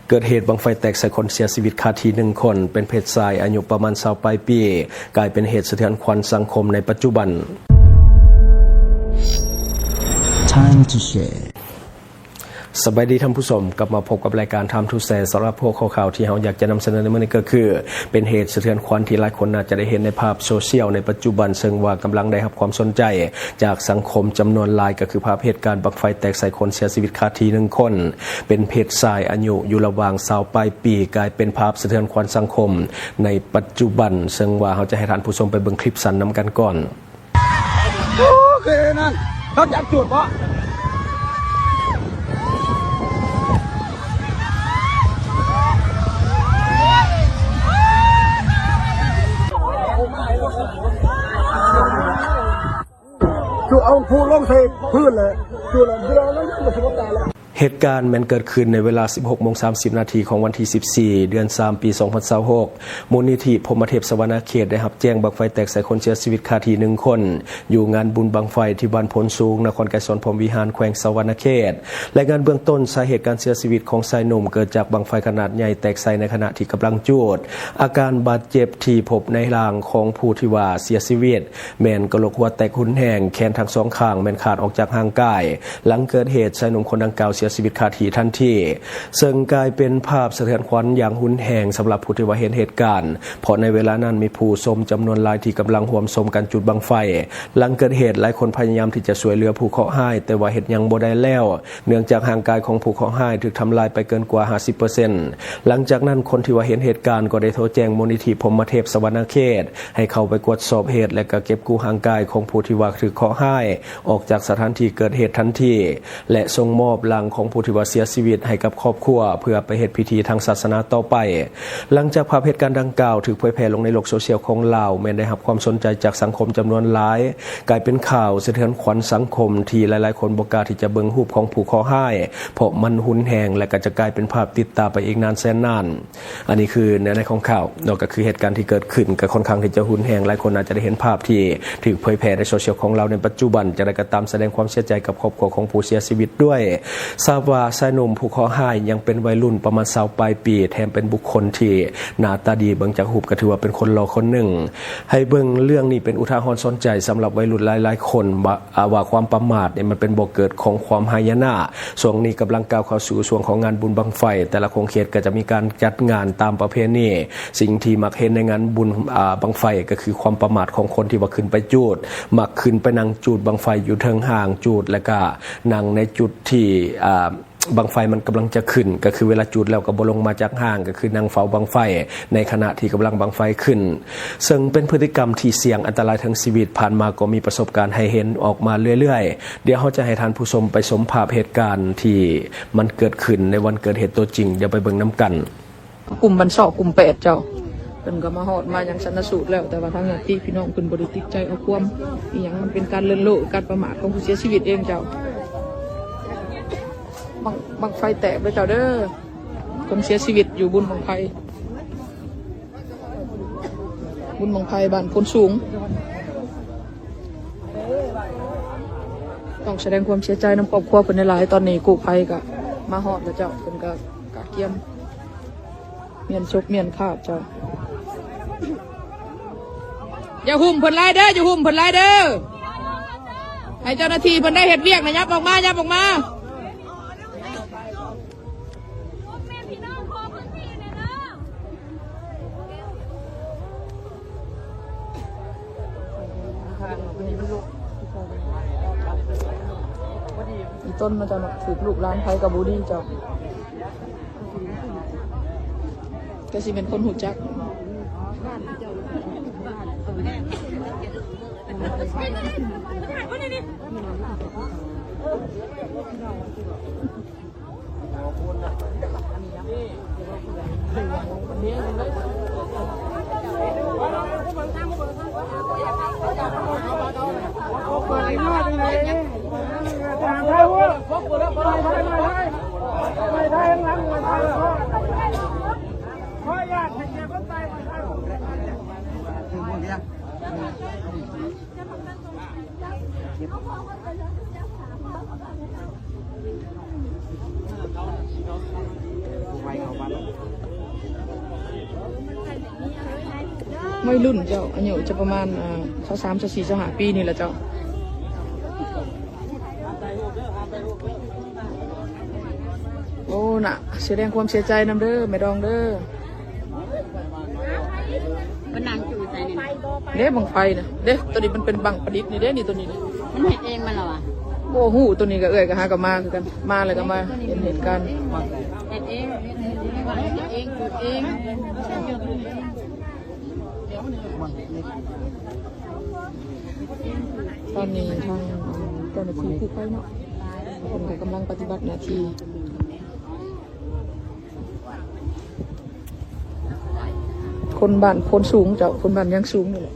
ເກີດເຫດບັ້ງໄຟແຕກໃສ່ຄົນເສຍຊີວິດຄາທີ່ໜຶ່ງຄົນ ເປັນເພດຊາຍອາຍຸປະມານຊາວປາຍປີ ກາຍເປັນເຫດສະເທືອນຂວັນສັງຄົມໃນປັດຈຸບັນ. Time to share. ສະບາຍດີທ່ານຜູ້ຊົມ, ກັບມາພົບກັບລາຍການ Time to Share. ສຳລັບຫົວຂໍ້ຂ່າວທີ່ເຮົາຢາກຈະນຳສະເໜີໃນມື້ນີ້ກໍຄື ເປັນເຫດສະເທືອນຂວັນທີ່ຫຼາຍຄົນໜ້າຈະໄດ້ເຫັນໃນພາບໂຊຊຽວໃນປັດຈຸບັນ, ເຊິ່ງວ່າກຳລັງໄດ້ຮັບຄວາມສົນໃຈຈາກສັງຄົມຈຳນວນຫຼາຍ, ກໍຄືພາບເຫດການບັ້ງໄຟແຕກໃສ່ຄົນເສຍຊີວິດຄາທີ່ໜຶ່ງຄົນ, ເປັນເພດຊາຍອາຍຸຢູ່ລະຫວ່າງຊາວປາຍປີ, ກາຍເປັນພາບສະເທືອນຂວັນສັງຄົມໃນປັດຈຸບັນ, ເຊິ່ງວ່າເຮົາຈະໃຫ້ທ່ານຜູ້ຊົມໄປເບິ່ງຄລິບສັ້ນນຳກັນກ່ອນ. ໂອ້ ຄືນັ້ນ ເຂົາຈັບຈູດບໍ່? ຈູດເອົາຜູ້ລົງໃສ່ພື້ນແຫຼະ ຈູດແລ້ວ ເວລານັ້ນມັນຊິບໍ່ຕາຍແລ້ວ. ເຫດການແມ່ນເກີດຂຶ້ນໃນເວລາສິບຫົກໂມງສາມສິບນາທີຂອງວັນທີສິບສີ່ ເດືອນສາມ ປີສອງພັນຊາວຫົກ. ມູນນິທິພົມມະເທບສະຫວັນນະເຂດໄດ້ຮັບແຈ້ງບັ້ງໄຟແຕກໃສ່ຄົນເສຍຊີວິດຄາທີ່ໜຶ່ງຄົນ ຢູ່ງານບຸນບັ້ງໄຟທີ່ບ້ານໂພນສູງ ນະຄອນໄກສອນພົມວິຫານ ແຂວງສະຫວັນນະເຂດ. ລາຍງານເບື້ອງຕົ້ນ, ສາເຫດການເສຍຊີວິດຂອງຊາຍໜຸ່ມເກີດຈາກບັ້ງໄຟຂະໜາດໃຫຍ່ແຕກໃສ່ໃນຂະນະທີ່ກຳລັງຈູດ. ອາການບາດເຈັບທີ່ພົບໃນຮ່າງຂອງຜູ້ທີ່ວ່າເສຍຊີວິດ ແມ່ນກະໂຫຼກຫົວແຕກຮຸນແຮງ, ແຂນທັງສອງຂ້າງແມ່ນຂາດອອກຈາກຮ່າງກາຍ. ຫຼັງເກີດເຫດ, ຊາຍໜຸ່ມຄົນດັ່ງກ່າວເສຍຊີວິດຄາທີ່ທັນທີ, ເຊິ່ງກາຍເປັນພາບສະເທືອນຂວັນຢ່າງຮຸນແຮງສຳລັບຜູ້ທີ່ວ່າເຫັນເຫດການ, ເພາະໃນເວລານັ້ນມີຜູ້ຊົມຈຳນວນຫຼາຍທີ່ກຳລັງຮ່ວມຊົມການຈູດບັ້ງໄຟ. ຫຼັງເກີດເຫດ, ຫຼາຍຄົນພະຍາຍາມທີ່ຈະຊ່ວຍເຫຼືອຜູ້ເຄາະຮ້າຍ, ແຕ່ວ່າເຮັດຫຍັງບໍ່ໄດ້ແລ້ວ, ເນື່ອງຈາກຮ່າງກາຍຂອງຜູ້ເຄາະຮ້າຍຖືກທຳລາຍໄປເກີນກວ່າຫ້າສິບເປີເຊັນ. ຫຼັງຈາກນັ້ນ, ຄົນທີ່ວ່າເຫັນເຫດການກໍໄດ້ໂທແຈ້ງມູນນິທິພົມມະເທບສະຫວັນນະເຂດ ໃຫ້ເຂົ້າໄປກວດສອບເຫດ ແລະ ກະເກັບກູ້ຮ່າງກາຍຂອງຜູ້ທີ່ວ່າຖືກເຄາະຮ້າຍອອກຈາກສະຖານທີ່ເກີດເຫດທັນທີ ແລະ ສົ່ງມອບຮ່າງຂອງຜູ້ທີ່ວ່າເສຍຊີວິດໃຫ້ກັບຄອບຄົວ ເພື່ອໄປເຮັດພິທີທາງສາສະໜາຕໍ່ໄປ. ຫຼັງຈາກພາບເຫດການດັ່ງກ່າວຖືກເຜີຍແຜ່ລົງໃນໂລກໂຊຊຽວຂອງລາວ, ແມ່ນໄດ້ຮັບຄວາມສົນໃຈຈາກສັງຄົມຈຳນວນຫຼາຍ, ກາຍເປັນຂ່າວສະເທືອນຂວັນສັງຄົມທີ່ຫຼາຍໆຄົນບໍ່ກ້າທີ່ຈະເບິ່ງຮູບຂອງຜູ້ເຄາະຮ້າຍ, ເພາະມັນຮຸນແຮງ ແລະ ກໍຈະກາຍເປັນພາບຕິດຕາໄປອີກນານແສນນານ. ອັນນີ້ຄືເນື້ອໃນຂອງຂ່າວເນາະ, ກໍຄືເຫດການທີ່ເກີດຂຶ້ນກໍຄ່ອນຂ້າງທີ່ຈະຮຸນແຮງ, ຫຼາຍຄົນອາດຈະໄດ້ເຫັນພາບທີ່ຖືກເຜີຍແຜ່ໃນໂຊຊຽວຂອງລາວໃນປັດຈຸບັນ. ຈັ່ງໃດກໍຕາມ, ສະແດງຄວາມເສຍໃຈກັບຄອບຄົວຂອງຜູ້ເສຍຊີວິດດ້ວຍ. ຊາບວ່າຊາຍໜຸ່ມຜູ້ເຄາະຮ້າຍຍັງເປັນໄວລຸ້ນປະມານຊາວປາຍປີ, ແຖມເປັນບຸກຄົນທີ່ໜ້າຕາດີ, ເບິ່ງຈາກຮູບກໍຖືວ່າເປັນຄົນຫຼໍ່ຄົນໜຶ່ງ. ໃຫ້ເບິ່ງເລື່ອງນີ້ເປັນອຸທາຫອນສອນໃຈສຳລັບໄວລຸ້ນຫຼາຍໆຄົນວ່າ ອາ ວ່າຄວາມປະໝາດນີ້ມັນເປັນບໍ່ເກີດຂອງຄວາມຫາຍະນະ. ຊ່ວງນີ້ກຳລັງກ້າວເຂົ້າສູ່ຊ່ວງຂອງງານບຸນບັ້ງໄຟ, ແຕ່ລະຂົງເຂດກໍຈະມີການຈັດງານຕາມປະເພນີ. ສິ່ງທີ່ມັກເຫັນໃນງານບຸນ ອາ ບັ້ງໄຟກໍຄືຄວາມປະໝາດຂອງຄົນທີ່ວ່າຂຶ້ນໄປຈູດ, ມັກຂຶ້ນໄປນັ່ງຈູດບັ້ງໄຟຢູ່ເທິງຮ່າງຈູດ ແລະ ກະນັ່ງໃນຈຸດທີ່ ອາ ບັ້ງໄຟມັນກຳລັງຈະຂຶ້ນ, ກໍຄືເວລາຈູດແລ້ວກໍບໍ່ລົງມາຈາກຮ່າງ, ກໍຄືນັ່ງເຝົ້າບັ້ງໄຟໃນຂະນະທີ່ກຳລັງບັ້ງໄຟຂຶ້ນ, ເຊິ່ງເປັນພຶດຕິກຳທີ່ສ່ຽງອັນຕະລາຍເຖິງຊີວິດ. ຜ່ານມາກໍມີປະສົບການໃຫ້ເຫັນອອກມາເລື້ອຍໆ. ດຽວເຮົາຈະໃຫ້ທ່ານຜູ້ຊົມໄປຊົມພາບເຫດການທີ່ມັນເກີດຂຶ້ນໃນວັນເກີດເຫດຕົວຈິງ, ດຽວໄປເບິ່ງນຳກັນ. ກຸ່ມບັນຊອກ ກຸ່ມແປດເຈົ້າ, ເພິ່ນກໍມາຮອດມາຫຍັງຊັນນະສູດແລ້ວ, ແຕ່ວ່າທາງຍາດຕິພີ່ນ້ອງເພິ່ນບໍ່ໄດ້ຕິດໃຈເອົາຄວາມອີ່ຫຍັງ, ມັນເປັນການເລີນໂລະ ການປະໝາດຂອງຜູ້ເສຍຊີວິດເອງເຈົ້າ. ບັ້ງ ບັ້ງໄຟແຕກເດີເຈົ້າເດີ, ຄົນເສຍຊີວິດຢູ່ບຸນບັ້ງໄຟ, ບຸນບັ້ງໄຟບ້ານໂພນສູງ. ຕ້ອງສະແດງຄວາມເສຍໃຈນຳຄອບຄົວເພິ່ນຫຼາຍໆ. ຕອນນີ້ກູ້ໄພກໍມາຮອດແລ້ວເຈົ້າ, ເພິ່ນກໍກະກຽມ ມ້ຽນສົບມ້ຽນຄາບເຈົ້າ. ຢ່າຫຸ້ມເພິ່ນຫຼາຍເດີ, ຢ່າຫຸ້ມເພິ່ນຫຼາຍເດີ. ໃຫ້ເຈົ້າໜ້າທີ່ເພິ່ນໄດ້ເຮັດວຽກນະ, ຫຍັບອອກມາ, ຫຍັບອອກມາ. ອີ່ຕົນມາຈາກຖືກລູກຫຼານໃຜກໍບໍ່ດີເຈົ້າ. ກໍຊິແມ່ນຄົນຮູ້ຈັກ. ໄວລຸ້ນເຈົ້າ ອາຍຸຈະປະມານ ເອີ ຊາວສາມ ຊາວສີ່ ຊາວຫ້າປີນີ້ແຫຼະເຈົ້າ. ໂອ້ ນະ ສະແດງຄວາມເສຍໃຈນຳເດີ ແມ່ດອງເດີ. ເພິ່ນນັ່ງຢູ່ໃສນີ້? ເດ້ ບັ້ງໄຟນະ ເດ້ ໂຕນີ້ມັນເປັນບັ້ງປະດິດນີ້ເດ້ ນີ້ໂຕນີ້ ມັນເຮັດເອງມັນລະວະ? ບໍ່ຮູ້ ໂຕນີ້ກໍເອື້ອຍກໍຫາກໍມາຄືກັນ ມາແລ້ວກໍມາເຫັນເຫດການ ເຮັດເອງ ເຮັດເອງ ຈູດເອງ. ຕອນນີ້ທາງເຈົ້າໜ້າທີ່ກູ້ໄພເນາະ ເພິ່ນກໍກຳລັງປະຕິບັດໜ້າທີ່. ຄົນບ້ານໂພນສູງເຈົ້າ ຄົນບ້ານຍາງສູງນີ້ແຫຼະ.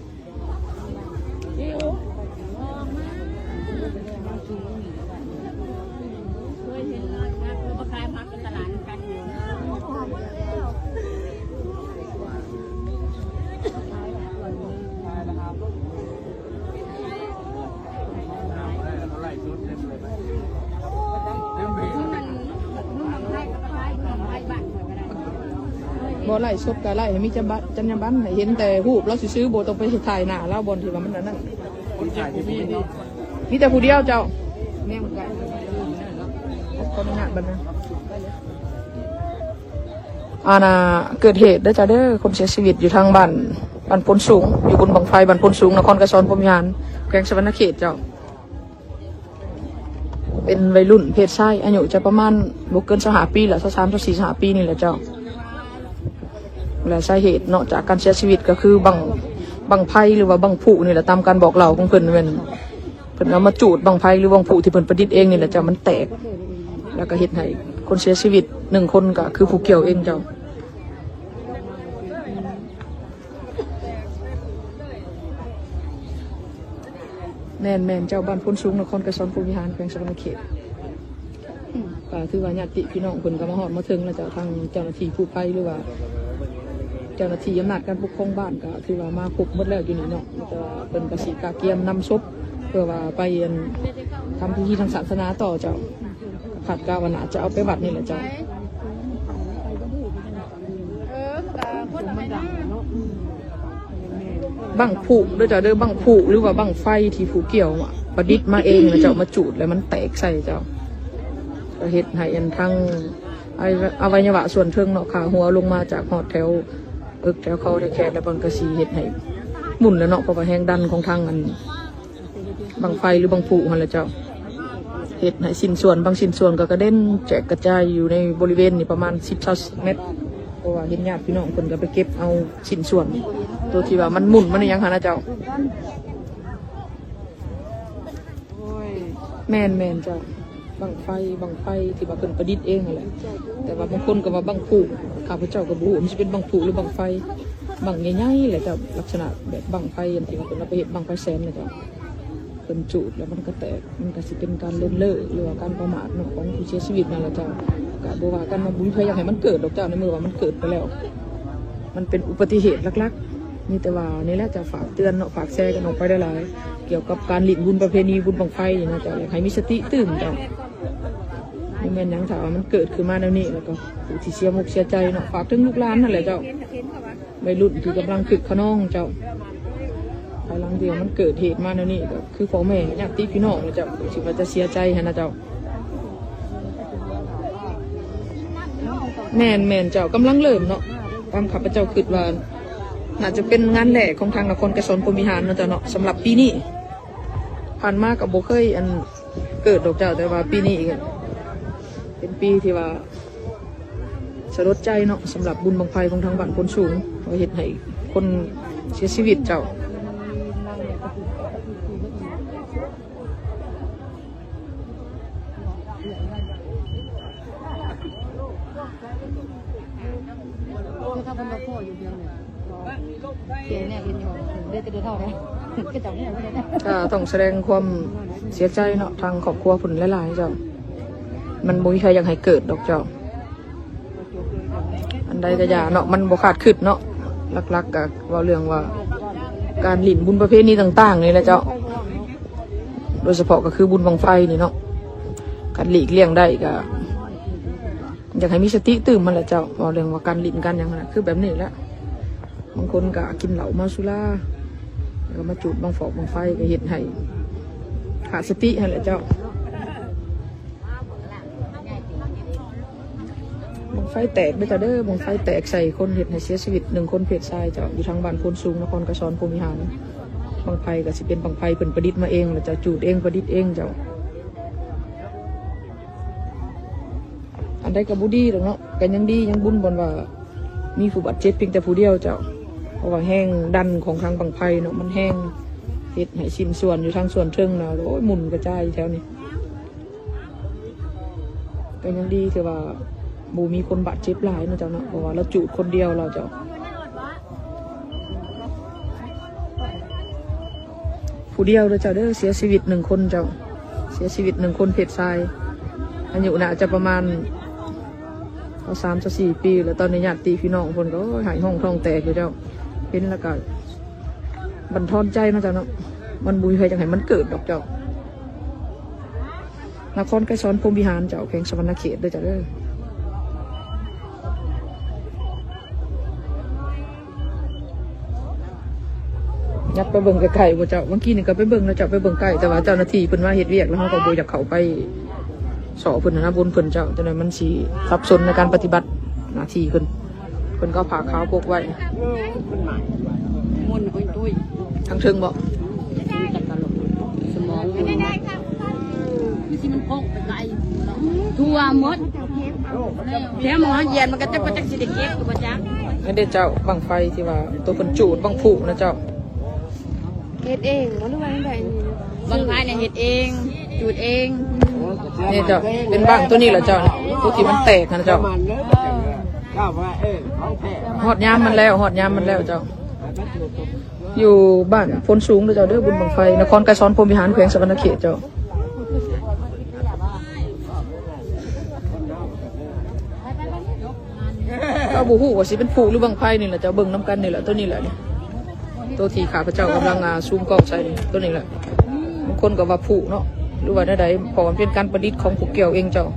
ບໍ່ໄລສົດກໍໄລໃຫ້ມີຈັນຍາບັນ ໃຫ້ເຫັນແຕ່ຮູບລາວຊື່ໆ ບໍ່ຕ້ອງໄປຖ່າຍໜ້າລາວ ບ່ອນທີ່ວ່າມັນອັນນັ້ນ. ມີແຕ່ຜູ້ດຽວເຈົ້າ. ຂໍອະນຸຍາດບັດນະ. ອັນນ່າ ເກີດເຫດເດີເຈົ້າເດີ ຄົນເສຍຊີວິດຢູ່ທາງບ້ານ ບ້ານໂພນສູງ ຢູ່ບຸນບັ້ງໄຟບ້ານໂພນສູງ ນະຄອນໄກສອນ ພົມວິຫານ ແຂວງສະຫວັນນະເຂດເຈົ້າ. ເປັນໄວລຸ້ນເພດຊາຍ ອາຍຸຈະປະມານບໍ່ເກີນຊາວຫ້າປີລະ ຊາວສາມ ຊາວສີ່ ຊາວຫ້າປີນີ້ແຫຼະເຈົ້າ. ແລະສາເຫດເນາະ ຈາກການເສຍຊີວິດກໍຄືບັ້ງ ບັ້ງໄຟ ຫຼືວ່າບັ້ງຜຸນີ້ແຫຼະ ຕາມການບອກເລົ່າຂອງເພິ່ນແມ່ນ ເພິ່ນເອົາມາຈູດບັ້ງໄຟ ຫຼືບັ້ງຜຸທີ່ເພິ່ນປະດິດເອງນີ້ແຫຼະເຈົ້າ ມັນແຕກ ແລ້ວກໍເຮັດໃຫ້ຄົນເສຍຊີວິດໜຶ່ງຄົນ ກໍຄືຜູ້ກ່ຽວເອງເຈົ້າ. ແມ່ນໆ ເຈົ້າ ບ້ານໂພນສູງ ນະຄອນໄກສອນ ພົມວິຫານ ແຂວງສະຫວັນນະເຂດ. ກໍຖືວ່າຍາດຕິພີ່ນ້ອງເພິ່ນກໍມາຮອດມາເຖິງແລ້ວເຈົ້າ ທາງເຈົ້າໜ້າທີ່ກູ້ໄພ ຫຼືວ່າເຈົ້າໜ້າທີ່ອຳນາດການປົກຄອງບ້ານ ກໍຖືວ່າມາຄົບໝົດແລ້ວຢູ່ນີ້ເນາະ ແຕ່ວ່າເພິ່ນກໍຊິກະກຽມນຳສົບ ເພື່ອວ່າໄປອັນ ທຳພິທີທາງສາສະໜາຕໍ່ເຈົ້າ. ຄາດກະວ່າໜ້າຈະເອົາໄປວັດນີ້ແຫຼະເຈົ້າ. ບັ້ງຜຸເດີເຈົ້າເດີ ບັ້ງຜຸ ຫຼືວ່າບັ້ງໄຟທີ່ຜູ້ກ່ຽວປະດິດມາເອງນະເຈົ້າ ມາຈູດແລ້ວມັນແຕກໃສ່ເຈົ້າ ກໍເຮັດໃຫ້ອັນທັງອະໄວຍະວະສ່ວນເທິງເນາະ ຂາຫົວລົງມາຈາກຮອດແຖວເອິກແຖວຄໍແຖວແຂນ ແລ້ວມັນກໍຊິເຮັດໃຫ້ໝຸ່ນແລ້ວເນາະ ເພາະວ່າແຮງດັນຂອງທາງອັນ ບັ້ງໄຟ ຫຼື ບັ້ງຜຸຫັ້ນແຫຼະເຈົ້າ ເຮັດໃຫ້ຊິ້ນສ່ວນ ບາງຊິ້ນສ່ວນກໍກະເດັນແຈກກະຈາຍຢູ່ໃນບໍລິເວນນີ້ປະມານສິບ ຊາວແມັດ ເພາະວ່າເຫັນຍາດພີ່ນ້ອງເພິ່ນກໍໄປເກັບເອົາຊິ້ນສ່ວນ ໂຕທີ່ວ່າມັນໝຸ່ນມັນອີ່ຫຍັງຫັ້ນນະເຈົ້າ. ແມ່ນໆ ເຈົ້າ. ບັ້ງໄຟ ບັ້ງໄຟທີ່ວ່າເພິ່ນປະດິດເອງຫັ້ນແຫຼະ ແຕ່ວ່າບາງຄົນກໍວ່າບັ້ງຜຸ ຂ້າພະເຈົ້າກໍບໍ່ຮູ້ວ່າມັນຊິເປັນບັ້ງຜຸ ຫຼື ບັ້ງໄຟ ບັ້ງໃຫຍ່ໆ ແຫຼະເຈົ້າ ລັກສະນະແບບບັ້ງໄຟອັນທີ່ວ່າເພິ່ນເອົາໄປເຮັດບັ້ງໄຟແສນນະເຈົ້າ ເພິ່ນຈູດແລ້ວມັນກະແຕກ ມັນກະຊິເປັນການເລີນເລີ ຫຼືວ່າການປະໝາດເນາະ ຂອງຜູ້ເສຍຊີວິດນັ້ນແຫຼະເຈົ້າ. ກະບໍ່ວ່າກັນເນາະ ບໍ່ມີໃຜຢາກໃຫ້ມັນເກີດດອກເຈົ້າ ໃນເມື່ອວ່າມັນເກີດໄປແລ້ວ ມັນເປັນອຸບັດຕິເຫດຫຼັກໆ. ມີແຕ່ວ່ານີ້ແຫຼະ ຈະຝາກເຕືອນເນາະ ຝາກແຊກັນອອກໄປຫຼາຍໆ ກ່ຽວກັບການຫຼິ້ນບຸນປະເພນີບຸນບັ້ງໄຟນີ້ເນາະ ຈະຢາກໃຫ້ມີສະຕິຕື່ມເຈົ້າ. ບໍ່ແມ່ນຫຍັງ ຖ້າວ່າມັນເກີດຂຶ້ນມາແນວນີ້ ແລ້ວກໍຜູ້ທີ່ເສຍມຸກເສຍໃຈເນາະ ຝາກເຖິງລູກຫຼານຫັ້ນແຫຼະເຈົ້າ ໄວລຸ້ນທີ່ກຳລັງຄຶກຂະນອງເຈົ້າ ພາຍຫຼັງທີ່ວ່າມັນເກີດເຫດມາແນວນີ້ ກໍຄືພໍ່ແມ່ຍາດຕິພີ່ນ້ອງເນາະເຈົ້າ ຊິວ່າຈະເສຍໃຈຫັ້ນນະເຈົ້າ. ແມ່ນໆ ເຈົ້າ ກຳລັງເລີ່ມເນາະ ຕາມຂ້າພະເຈົ້າຄິດວ່າ ໜ້າຈະເປັນງານແລກຂອງທາງນະຄອນໄກສອນພົມວິຫານເນາະເຈົ້າເນາະ ສຳລັບປີນີ້ ຜ່ານມາກໍບໍ່ເຄີຍອັນເກີດດອກເຈົ້າ ແຕ່ວ່າປີນີ້ເປັນປີທີ່ວ່າສະຫຼົດໃຈເນາະ ສຳລັບບຸນບັ້ງໄຟຂອງທາງບ້ານໂພນສູງ ວ່າເຮັດໃຫ້ຄົນເສຍຊີວິດເຈົ້າ. ກໍຕ້ອງສະແດງຄວາມເສຍໃຈເນາະ ທາງຄອບຄົວເພິ່ນຫຼາຍໆເຈົ້າ ມັນບໍ່ມີໃຜຢາກໃຫ້ເກີດດອກເຈົ້າ. ອັນໃດກໍຢ່າເນາະ ມັນບໍ່ຄາດຄິດເນາະ ຫຼັກໆກໍເວົ້າເລື່ອງວ່າການຫຼິ້ນບຸນປະເພນີຕ່າງໆນີ້ແຫຼະເຈົ້າ ໂດຍສະເພາະກໍຄືບຸນບັ້ງໄຟນີ້ເນາະ ຄັນຫຼີກລ່ຽງໄດ້ກໍ ຢາກໃຫ້ມີສະຕິຕື່ມຫັ້ນແຫຼະເຈົ້າ. ເວົ້າເລື່ອງວ່າການຫຼິ້ນການຫຍັງຫັ້ນນະ ຄືແບບນີ້ແຫຼະ. ບາງຄົນກໍກິນເຫຼົ້າເມົາສຸລາ ແລ້ວກໍມາຈູດບັ້ງຟອກບັ້ງໄຟ ກໍເຮັດໃຫ້ຂາດສະຕິຫັ້ນແຫຼະເຈົ້າ. ບັ້ງໄຟແຕກເດີເຈົ້າເດີ ບັ້ງໄຟແຕກໃສ່ຄົນ ເຮັດໃຫ້ເສຍຊີວິດໜຶ່ງຄົນເພດຊາຍເຈົ້າ ຢູ່ທາງບ້ານໂພນສູງ ນະຄອນໄກສອນ ພົມວິຫານ. ບັ້ງໄຟກໍຊິເປັນບັ້ງໄຟເພິ່ນປະດິດມາເອງ ແລ້ວເຈົ້າ ຈູດເອງປະດິດເອງເຈົ້າ. ອັນໃດກໍບໍ່ດີດອກເນາະ ກໍຍັງດີ ຍັງບຸນບ່ອນວ່າມີຜູ້ບາດເຈັບພຽງແຕ່ຜູ້ດຽວເຈົ້າ. ເພາະວ່າແຮງດັນຂອງທາງບັ້ງໄຟເນາະ ມັນແຮງ ເຮັດໃຫ້ຊິ້ນສ່ວນຢູ່ທາງສ່ວນເທິງນະ ໂອ້ຍ ໝຸ່ນກະຈາຍຢູ່ແຖວນີ້. ກໍຍັງດີທີ່ວ່າບໍ່ມີຄົນບາດເຈັບຫຼາຍເນາະເຈົ້າເນາະ ເພາະວ່າລາວຈູດຄົນດຽວລາວເຈົ້າ. ຜູ້ດຽວເດີເຈົ້າເດີ ເສຍຊີວິດໜຶ່ງຄົນເຈົ້າ ເສຍຊີວິດໜຶ່ງຄົນເພດຊາຍ ອາຍຸໜ້າຈະປະມານຊາວສາມ ຊາວສີ່ປີ ແລ້ວຕອນນີ້ຍາດຕິພີ່ນ້ອງເພິ່ນກໍ ໂອ້ຍ ໄຫ້ຮ້ອງທ້ອງແຕກຢູ່ເຈົ້າ. ເຫັນແລ້ວກໍບັນທອນໃຈເນາະເຈົ້າເນາະ ມັນບໍ່ມີໃຜຢາກໃຫ້ມັນເກີດດອກເຈົ້າ. ນະຄອນໄກສອນ ພົມວິຫານເຈົ້າ ແຂວງສະຫວັນນະເຂດເດີເຈົ້າເດີ. ຍັບໄປເບິ່ງໃກ້ໆບໍ່ເຈົ້າ ບາງທີນີ້ກໍໄປເບິ່ງແລ້ວເຈົ້າ ໄປເບິ່ງໃກ້ ແຕ່ວ່າເຈົ້າໜ້າທີ່ເພິ່ນມາເຮັດວຽກ ແລ້ວເຮົາກໍບໍ່ຢາກເຂົ້າໄປສໍ້ເພິ່ນຫັ້ນນະ ບົນເພິ່ນເຈົ້າ ຈັ່ງໃດມັນຊິສັບສົນໃນການປະຕິບັດໜ້າທີ່ເພິ່ນ. ເພິ່ນກໍເອົາຜ້າຂາວປົກໄວ້ ໝຸ່ນຕຸ້ຍໆ ທາງເທິງບໍ່? ສະໝອງໝຸ່ນ ຄືຊິມັນໂພກໄປໄກ ທົ່ວໝົດ ແຖວໝໍຮຽນມັນກໍຈະບໍ່ຈັກຊິໄດ້ເກັບຢູ່ບໍ່ຈັກ. ນັ້ນເດ້ເຈົ້າ ບັ້ງໄຟທີ່ວ່າໂຕເພິ່ນຈູດ ບັ້ງຜຸນະເຈົ້າ. ເຮັດເອງບໍ່ ຫຼືວ່າແນວໃດນີ້? ບັ້ງໄຟນີ້ເຮັດເອງ ຈູດເອງ. ນີ້ເຈົ້າ ເປັນບັ້ງໂຕນີ້ລະເຈົ້າ ໂຕທີ່ມັນແຕກຫັ້ນນະເຈົ້າ. ຮອດຍາມມັນແລ້ວ ຮອດຍາມມັນແລ້ວເຈົ້າ. ຢູ່ບ້ານໂພນສູງເດີເຈົ້າເດີ ບຸນບັ້ງໄຟ ນະຄອນໄກສອນ ພົມວິຫານ ແຂວງສະຫວັນນະເຂດເຈົ້າ. ກໍບໍ່ຮູ້ວ່າຊິເປັນຜຸ ຫຼືບັ້ງໄຟນີ້ແຫຼະເຈົ້າ ເບິ່ງນຳກັນນີ້ແຫຼະ ໂຕນີ້ແຫຼະນີ້ ໂຕທີ່ຂ້າພະເຈົ້າກຳລັງ ອ່າ ຊູມກ້ອງໃສ່ນີ້ ໂຕນີ້ແຫຼະ. ບາງຄົນກໍວ່າຜຸເນາະ ຫຼືວ່າແນວໃດ ເພາະວ່າມັນເປັນການປະດິດຂອງຜູ້ກ່ຽວເອງເຈົ້າ.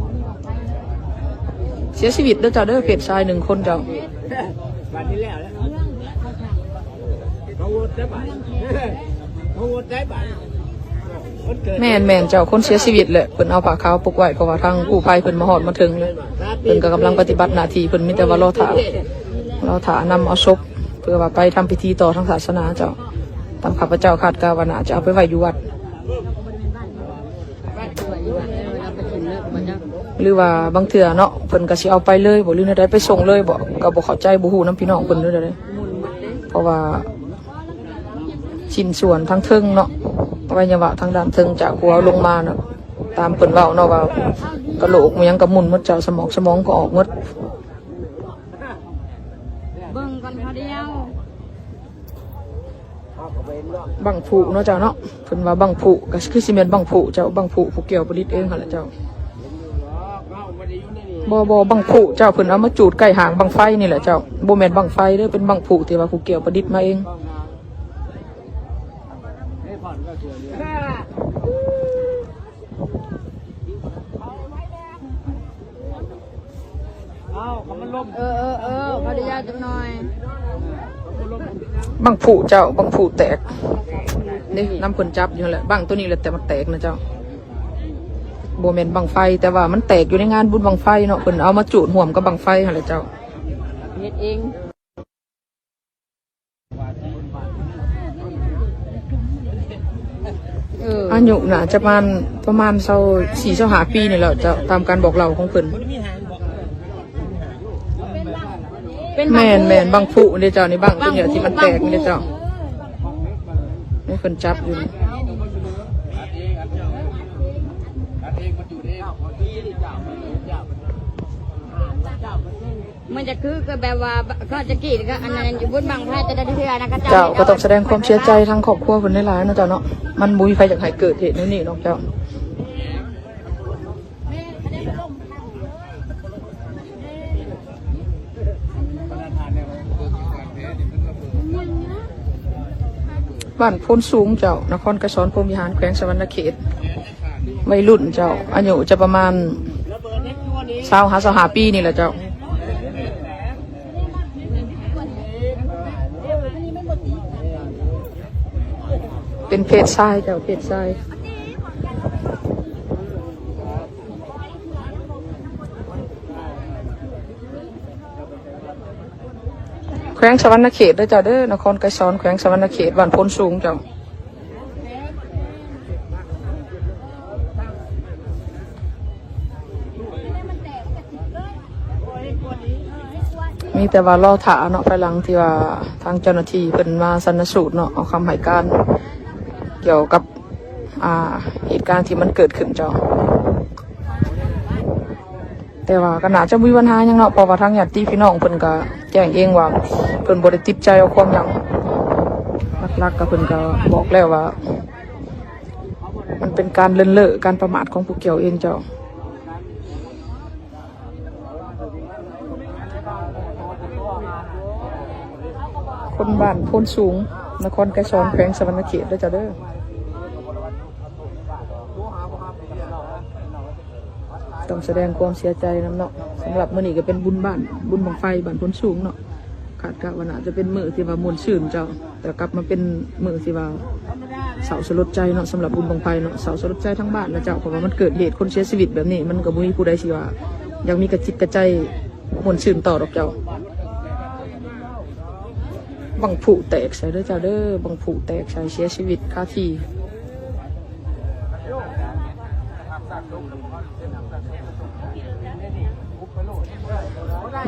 ເສຍຊີວິດເດີເຈົ້າເດີ ເພດຊາຍໜຶ່ງຄົນເຈົ້າ. ແມ່ນໆ ເຈົ້າ ຄົນເສຍຊີວິດແຫຼະ ເພິ່ນເອົາຜ້າຂາວປົກໄວ້ ເພາະວ່າທາງກູ້ໄພເພິ່ນມາຮອດມາເຖິງແລ້ວ ເພິ່ນກໍກຳລັງປະຕິບັດໜ້າທີ່ເພິ່ນ ມີແຕ່ວ່າລໍຖ້າ ລໍຖ້ານຳເອົາສົບ ເພື່ອວ່າໄປທຳພິທີຕໍ່ທາງສາສະໜາເຈົ້າ. ຕາມຂ້າພະເຈົ້າຄາດກະວ່າໜ້າຈະເອົາໄປໄວ້ຢູ່ວັດ ຫຼືວ່າບາງເທື່ອເນາະ ເພິ່ນກໍຊິເອົາໄປເລີຍບໍ ຫຼືແນວໃດ ໄປສົ່ງເລີຍບໍ ກໍບໍ່ເຂົ້າໃຈ ບໍ່ຮູ້ນຳພີ່ນ້ອງເພິ່ນເລີຍເດ້. ເພາະວ່າຊິ້ນສ່ວນທາງເທິງເນາະ ອະໄວຍະວະທາງດ້ານເທິງ ຈາກຫົວລົງມາເນາະ ຕາມເພິ່ນເວົ້າເນາະ ວ່າກະໂຫຼກອີ່ຫຍັງກໍໝຸ່ນໝົດເຈົ້າ ສະໝອງສະໝອງກໍອອກໝົດ. ເບິ່ງກ່ອນເຂົາດຽວ ບັ້ງຜຸເນາະເຈົ້າເນາະ ເພິ່ນວ່າບັ້ງຜຸ ກໍຄືຊິແມ່ນບັ້ງຜຸເຈົ້າ ບັ້ງຜຸຜູ້ກ່ຽວປະດິດເອງຫັ້ນແຫຼະເຈົ້າ. ບໍ່ ບໍ່ ບັ້ງຜຸເຈົ້າ ເພິ່ນເອົາມາຈູດໃກ້ຫາງບັ້ງໄຟນີ້ແຫຼະເຈົ້າ ບໍ່ແມ່ນບັ້ງໄຟເດີ ເປັນບັ້ງຜຸທີ່ວ່າຜູ້ກ່ຽວປະດິດມາເອງ. ເອີ ເອີ ເອີ ຂໍອະນຸຍາດຈັກໜ່ອຍ. ບັ້ງຜຸເຈົ້າ ບັ້ງຜຸແຕກເດ້ ນຳເພິ່ນຈັບຢູ່ຫັ້ນແຫຼະ ບັ້ງໂຕນີ້ແຫຼະ ແຕ່ມັນແຕກນະເຈົ້າ. ບໍ່ແມ່ນບັ້ງໄຟ ແຕ່ວ່າມັນແຕກຢູ່ໃນງານບຸນບັ້ງໄຟເນາະ ເພິ່ນເອົາມາຈູດຮ່ວມກັບບັ້ງໄຟຫັ້ນແຫຼະເຈົ້າ. ເຮັດເອງ. ເອີ ອາຍຸໜ້າຈະປະມານ ປະມານຊາວສີ່ ຊາວຫ້າປີນີ້ແຫຼະເຈົ້າ ຕາມການບອກເລົ່າຂອງເພິ່ນ. ແມ່ນໆ ບັ້ງຜຸເດ້ເຈົ້າ ນີ້ບັ້ງຕົວນີ້ທີ່ມັນແຕກນີ້ເດ້ເຈົ້າ ນີ້ເພິ່ນຈັບຢູ່. ມັນຈະຄື ຄືແບບວ່າ ເຂົາຈະກີ້ກໍອັນນັ້ນຢູ່ບຸນບັ້ງໄຟແຕ່ລະເທື່ອນະ ເຂົາເຈົ້າ ເຈົ້າ ກໍຕ້ອງສະແດງຄວາມເສຍໃຈທາງຄອບຄົວເພິ່ນຫຼາຍໆເນາະເຈົ້າເນາະ ມັນບໍ່ມີໃຜຢາກໃຫ້ເກີດເຫດແນວນີ້ເນາະເຈົ້າ. ບ້ານໂພນສູງເຈົ້າ ນະຄອນໄກສອນ ພົມວິຫານ ແຂວງສະຫວັນນະເຂດ. ໄວລຸ້ນເຈົ້າ ອາຍຸຈະປະມານ ຊາວຫາຊາວຫ້າປີນີ້ແຫຼະເຈົ້າ. ເປັນເພດຊາຍເຈົ້າ, ເພດຊາຍ. ແຂວງສະຫວັນນະເຂດເດີເຈົ້າເດີ, ນະຄອນໄກສອນ ແຂວງສະຫວັນນະເຂດ, ບ້ານໂພນສູງເຈົ້າ. ມີແຕ່ວ່າລໍຖ້າເນາະ, ພາຍຫຼັງທີ່ວ່າທາງເຈົ້າໜ້າທີ່ເພິ່ນມາຊັນນະສູດເນາະ, ເອົາຄຳໃຫ້ການກ່ຽວກັບ ອ່າ ເຫດການທີ່ມັນເກີດຂຶ້ນເຈົ້າ. ແຕ່ວ່າກໍໜ້າຈະບໍ່ມີບັນຫາຫຍັງເນາະ, ເພາະວ່າທາງຍາດຕິພີ່ນ້ອງເພິ່ນກໍແຈ້ງເອງວ່າເພິ່ນບໍ່ໄດ້ຕິດໃຈເອົາຄວາມຫຍັງ. ຫຼັກໆກໍເພິ່ນກໍບອກແລ້ວວ່າ ມັນເປັນການເລີນເລີະ ການປະໝາດຂອງພວກເຈົ້າເອງເຈົ້າ. ຄົນບ້ານໂພນສູງ ນະຄອນໄກສອນ ແຂວງສະຫວັນນະເຂດເດີເຈົ້າເດີ. ຕ້ອງສະແດງຄວາມເສຍໃຈນຳເນາະ. ສຳລັບມື້ນີ້ກໍເປັນບຸນບ້ານ ບຸນບັ້ງໄຟບ້ານໂພນສູງເນາະ. ຄາດກະວ່າໜ້າຈະເປັນມື້ທີ່ວ່າມ່ວນຊື່ນເຈົ້າ, ແຕ່ກັບມາເປັນມື້ທີ່ວ່າເສົ້າສະຫຼົດໃຈເນາະ. ສຳລັບບຸນບັ້ງໄຟເນາະ ເສົ້າສະຫຼົດໃຈທັງບ້ານນະເຈົ້າ, ເພາະວ່າມັນເກີດເຫດຄົນເສຍຊີວິດແບບນີ້, ມັນກໍບໍ່ມີຜູ້ໃດຊິວ່າຍັງມີກະຈິດກະໃຈມ່ວນຊື່ນຕໍ່ດອກເຈົ້າ. ບັ້ງຜຸແຕກໃສ່ເດີເຈົ້າເດີ, ບັ້ງຜຸແຕກໃສ່ ເສຍຊີວິດຄາທີ່.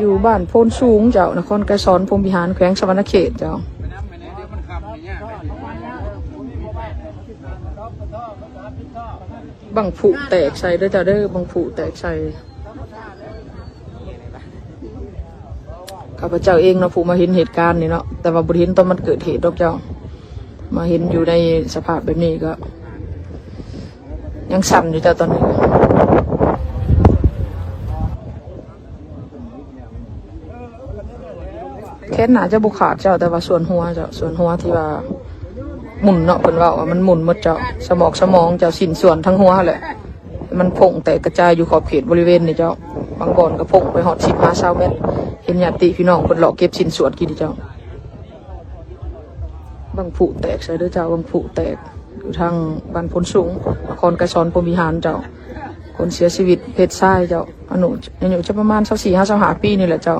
ຢູ່ບ້ານໂພນສູງເຈົ້າ, ນະຄອນໄກສອນ ພົມວິຫານ ແຂວງສະຫວັນນະເຂດເຈົ້າ. ບັ້ງຜຸແຕກໃສ່ເດີເຈົ້າເດີ, ບັ້ງຜຸແຕກໃສ່. ຂ້າພະເຈົ້າເອງເນາະ ຜູ້ມາເຫັນເຫດການນີ້ເນາະ, ແຕ່ວ່າບໍ່ໄດ້ເຫັນຕອນມັນເກີດເຫດດອກເຈົ້າ, ມາເຫັນຢູ່ໃນສະພາບແບບນີ້ກໍຍັງສັ່ນຢູ່ເຈົ້າຕອນນີ້. ແຂນໜ້າຈະບໍ່ຂາດເຈົ້າ, ແຕ່ວ່າສ່ວນຫົວເຈົ້າ, ສ່ວນຫົວທີ່ວ່າໝຸ່ນເນາະ, ເພິ່ນເວົ້າວ່າມັນໝຸ່ນໝົດເຈົ້າ, ສະໝອກສະໝອງເຈົ້າ, ຊິ້ນສ່ວນທັງຫົວຫັ້ນແຫຼະ. ມັນໂພງແຕກກະຈາຍຢູ່ຂອບເຂດບໍລິເວນນີ້ເຈົ້າ, ບາງບ່ອນກໍໂພງໄປຮອດສິບຫາຊາວແມັດ. ເຫັນຍາດຕິພີ່ນ້ອງເພິ່ນເລາະເກັບຊິ້ນສ່ວນກີ້ນີ້ເຈົ້າ. ບັ້ງຜຸແຕກໃສ່ເດີເຈົ້າ, ບັ້ງຜຸແຕກຢູ່ທາງບ້ານໂພນສູງ, ນະຄອນໄກສອນ ພົມວິຫານເຈົ້າ. ຄົນເສຍຊີວິດເພດຊາຍເຈົ້າ, ອາຍຸ ອາຍຸຈະປະມານຊາວສີ່ຫາຊາວຫ້າປີນີ້ແຫຼະເຈົ້າ.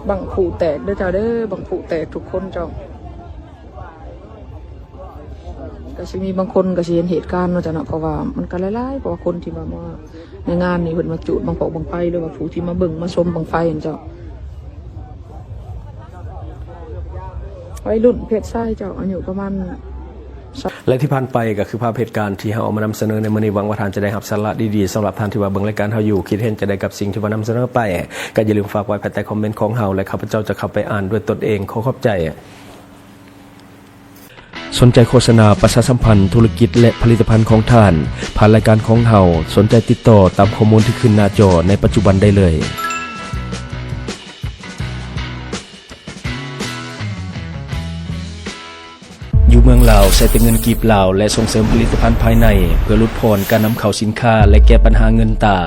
ບັ້ງຜຸແຕກເດີເຈົ້າເດີ, ບັ້ງຜຸແຕກທຸກຄົນເຈົ້າ. ກະຊິມີບາງຄົນກະຊິເຫັນເຫດການເນາະເຈົ້າເນາະ, ເພາະວ່າມັນກະຫຼາຍໆ, ເພາະວ່າຄົນທີ່ວ່າມາໃນງານນີ້ ເພິ່ນມາຈູດບັ້ງປອກບັ້ງໄຟ ຫຼືວ່າຜູ້ທີ່ມາເບິ່ງມາຊົມບັ້ງໄຟຫັ້ນເຈົ້າ. ໄວລຸ້ນເພດຊາຍເຈົ້າ, ອາຍຸປະມານ ແລະ ທີ່ຜ່ານໄປກໍຄືພາບເຫດການທີ່ເຮົາເອົາມານຳສະເໜີໃນມື້ນີ້. ຫວັງວ່າທ່ານຈະໄດ້ຮັບສາລະດີໆ. ສຳລັບທ່ານທີ່ວ່າເບິ່ງລາຍການເຮົາຢູ່, ຄິດເຫັນຈັ່ງໃດກັບສິ່ງທີ່ວ່ານຳສະເໜີໄປ, ກໍຢ່າລືມຝາກໄວ້ພາຍໃຕ້ຄອມເມັນຂອງເຮົາ ແລະ ຂ້າພະເຈົ້າຈະເຂົ້າໄປອ່ານດ້ວຍຕົນເອງ. ຂໍຂອບໃຈ. ສົນໃຈໂຄສະນາປະຊາສຳພັນທຸລະກິດ ແລະ ຜະລິດຕະພັນຂອງທ່ານ ຜ່ານລາຍການຂອງເຮົາ? ສົນໃຈຕິດຕໍ່ຕາມຂໍ້ມູນທີ່ຂຶ້ນໜ້າຈໍໃນປັດຈຸບັນໄດ້ເລີຍ. ຢູ່ເມືອງລາວ ໃຊ້ແຕ່ເງິນກີບລາວ ແລະ ສົ່ງເສີມຜະລິດຕະພັນພາຍໃນ ເພື່ອຫຼຸດຜ່ອນການນຳເຂົ້າສິນຄ້າ ແລະ ແກ້ບັນຫາເງິນຕາ.